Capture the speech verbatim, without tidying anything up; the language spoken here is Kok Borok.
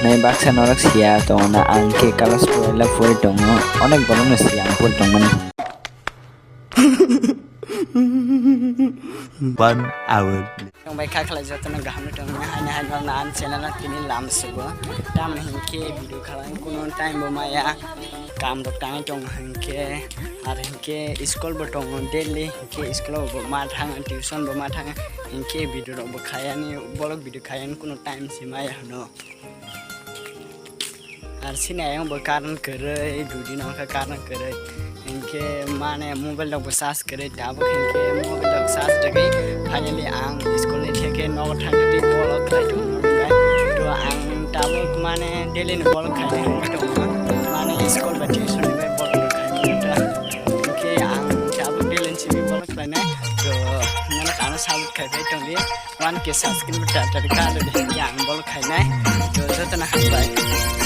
Nai baksa norok siya tongo na, ang khe class twelve o pori tongo, onek borok no siya ang pori tongmani. One hour. Tong bai kha khlai jotono gaham no tong mani, haino haino na ani channel no tini lam sugo. Tamni hinkhe video khalai kuno time bo maya, kam rok tangwi tong hinkhe, ar hinkhe school bo tongo daily, hinkhe school bo ma thang, tuition bo ma thang, hinkhe video rok bo khayani, bolok video khayani kuno time si maya hwno. Ar sini ayang bo current kwrwi, dudi no kha current kwrwi. Hinkhe mane mobile rok bo charge kwrwi, tabuk hinkhe mobile rok charge rwgwi finally ang school ni theke nogo thangwi bolok khlai tongo. To ang tabuk mane daily ni bolok khainai wngwi tongo. Mane school bai tuition ni bai bolok rok khainai wngwi tongo. Hinkhe ang tabuk daily ni simi bolok khlainai. To mane ano support khai bai tongdi. One K subscriber ta ta ka da hinkhe ang bolok khainai. To jotono hambai.